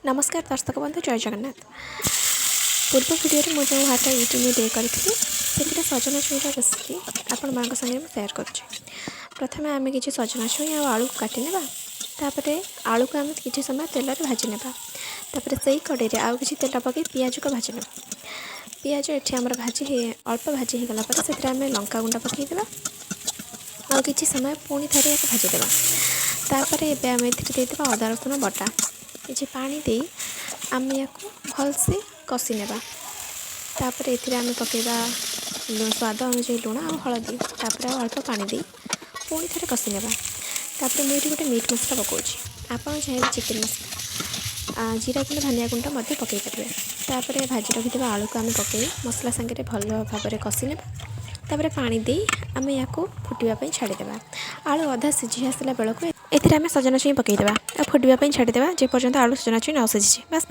ନମସ୍କାର ଦର୍ଶକ ବନ୍ଧୁ, ଜୟ ଜଗନ୍ନାଥ। ପୂର୍ବ ଭିଡ଼ିଓରେ ମୁଁ ଯେଉଁ What I eat in a day କରିଥିଲି, ସେଥିରେ ସଜନା ଛୁଇଁର ରେସିପି ଆପଣମାନଙ୍କ ସାଙ୍ଗରେ ମୁଁ ସେୟାର କରୁଛି। ପ୍ରଥମେ ଆମେ କିଛି ସଜନା ଛୁଇଁ ଆଉ ଆଳୁକୁ କାଟି ନେବା। ତାପରେ ଆଳୁକୁ ଆମେ କିଛି ସମୟ ତେଲରେ ଭାଜି ନେବା। ତାପରେ ସେଇ କଡ଼େଇରେ ଆଉ କିଛି ତେଲ ପକାଇ ପିଆଜକୁ ଭାଜି ନେବା। ପିଆଜ ଏଠି ଆମର ଭାଜି ହେଇ ଅଳ୍ପ ଭାଜି ହେଇଗଲା ପରେ ସେଥିରେ ଆମେ ଲଙ୍କା ଗୁଣ୍ଡ ପକାଇଦେବା ଆଉ କିଛି ସମୟ ପୁଣି ଥରେ ଏହାକୁ ଭାଜିଦେବା। ତାପରେ ଏବେ ଆମେ ଏଥିରେ ଦେଇଦେବା ଅଦା ରସୁଣ ବଟା। କିଛି ପାଣି ଦେଇ ଆମେ ୟାକୁ ଭଲସେ କଷି ନେବା। ତାପରେ ଏଥିରେ ଆମେ ପକାଇବା ସ୍ୱାଦ ଅନୁଯାୟୀ ଲୁଣ ଆଉ ହଳଦୀ। ତାପରେ ଆଉ ଅଳ୍ପ ପାଣି ଦେଇ ପୁଣି ଥରେ କଷି ନେବା। ତାପରେ ମୁଁ ଏଠି ଗୋଟେ ମିଟ୍ ମସଲା ପକାଉଛି। ଆପଣ ଚାହିଁଲେ ଚିକେନ୍ ମସଲା, ଜିରା ଗୁଣ୍ଡ, ଧନିଆ ଗୁଣ୍ଡ ମଧ୍ୟ ପକାଇ ପାରିବେ। ତାପରେ ଭାଜି ରଖିଥିବା ଆଳୁକୁ ଆମେ ପକାଇ ମସଲା ସାଙ୍ଗରେ ଭଲ ଭାବରେ କଷି ନେବା। ତାପରେ ପାଣି ଦେଇ ଆମେ ୟାକୁ ଫୁଟିବା ପାଇଁ ଛାଡ଼ିଦେବା। ଆଳୁ ଅଧା ସିଝି ଆସିଲା ବେଳକୁ ଏଥିରେ ଆମେ ସଜନା ଛୁଇଁ ପକାଇଦେବା ଆଉ ଫୁଟିବା ପାଇଁ ଛାଡ଼ିଦେବା, ଯେ ପର୍ଯ୍ୟନ୍ତ ଆଳୁ ସଜନା ଛୁଇଁ ନ ସିଝିଛି। ବାସ୍।